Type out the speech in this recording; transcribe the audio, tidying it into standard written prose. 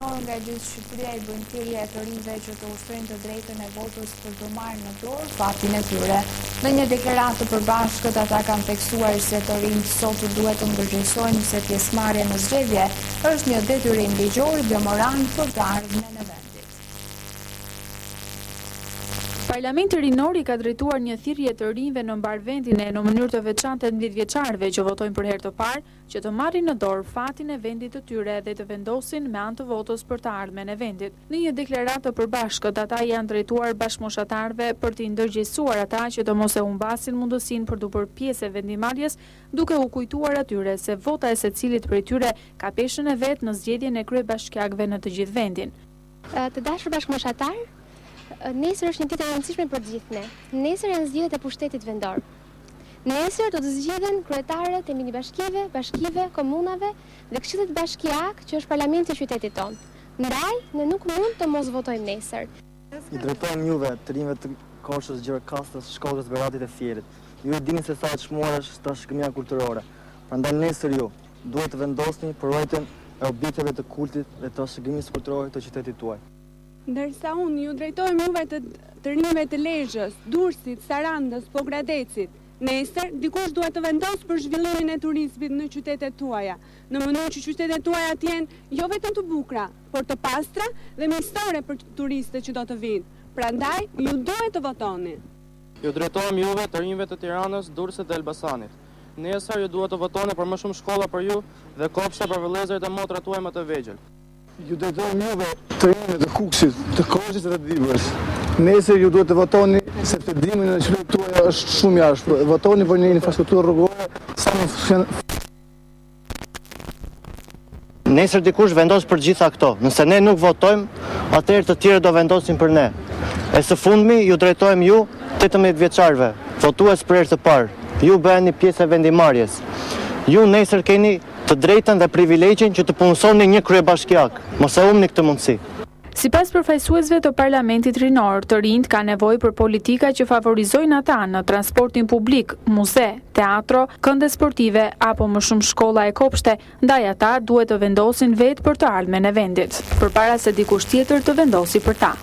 Nga e gjithë Shqipëria i bëjnë thirrje të rinjve që të ushtrojnë të drejtën e votës për të marrë në dorë fatin e tyre. Në një deklaratë të përbashkët ata kanë theksuar se të rinjtë sot duhet të ndërgjegjësojnë se pjesëmarrja në zgjedhje është një detyrim ligjor dhe moral për të ardhmen e vendit. Parlamenti Rinor i ka drejtuar një thirrje të rinjve në mbarë vendin e në mënyrë të veçantë 18 vjeçarëve që votojnë për herë të parë që të marrin në dorë fatin e vendit të tyre dhe të vendosin me anë të votës për të ardhmen e vendit. Në një deklaratë të përbashkët, ata i janë drejtuar bashkëmoshatarëve për t'i ndërgjegjësuar ata që të mos e humbasin mundësinë për t'u bërë pjesë e vendimmarrjes, duke u kujtuar atyre se vota e secilit prej tyre ka peshën e vet në zgjedhjen e kryebashkiakëve në të gjithë vendin. Të dashur bashkëmoshatarë, nesër është një ditë e rëndësishme për të gjithë ne. Nesër janë zgjedhjet e pushtetit vendor. Nesër do të zgjidhen kryetarët e minibashkive, bashkive, komunave dhe këshillit bashkiak që është parlamenti i qytetit tonë. Ndaj, ne nuk mund të mos votojmë nesër. Ju drejtohem juve, të rinjve të Korçës, Gjirokastrës, Shkodrës, Beratit e Fierit. Ju e dini se sa e çmuar është trashëgimia kulturore. Prandaj nesër ju duhet të vendosni për ruajtjen e objekteve të kultit dhe trashëgimisë kulturore të qytetit tuaj. Ndërsa unë ju drejtohem juve të të rinjve të Lezhës, Durrësit, Sarandës, Pogradecit. Nesër, dikush duhet të vendosë për zhvillimin e turizmit në qytetet tuaja, në mënyrë që qytetet tuaja të jenë jo vetëm të bukura, por të pastra dhe miqësore për turistët që do të vijnë. Prandaj, ju duhet të votoni. Ju drejtohem juve, të rinjve të Tiranës, Durrësit dhe Elbasanit. Nesër, ju duhet të votoni për më shumë shkolla për ju dhe kopshte për vëllezërit e motrat tuaj më të vegjël. Ju drejtohem juve të rinjve të Kukësit, të Korçës dhe të Dibrës. Nesër ju duhet të votoni sepse dimri në qytetet tuaja është shumë i ashpër. Votoni për një infrastrukturë rrugore sa më Nesër dikush vendos për të gjitha këto. Nëse ne nuk votojmë, atëherë të tjerët do vendosin për ne. E së fundmi ju drejtohem ju 18 vjeçarëve, votues për herë të parë. Ju bëheni pjesë e vendimmarrjes. Ju nesër keni Të drejtën dhe privilegjin që të punësoni një kryebashkiak. Mos e humbni këtë mundësi. Sipas përfaqësuesve të Parlamentit Rinor, të rinjtë kanë nevojë për politika që favorizojnë ata në transportin publik, muze, teatro, kënde sportive apo më shumë shkolla e kopshte, ndaj ata duhet të vendosin vetë për të ardhmen e vendit, përpara se dikush tjetër të vendosi për ta.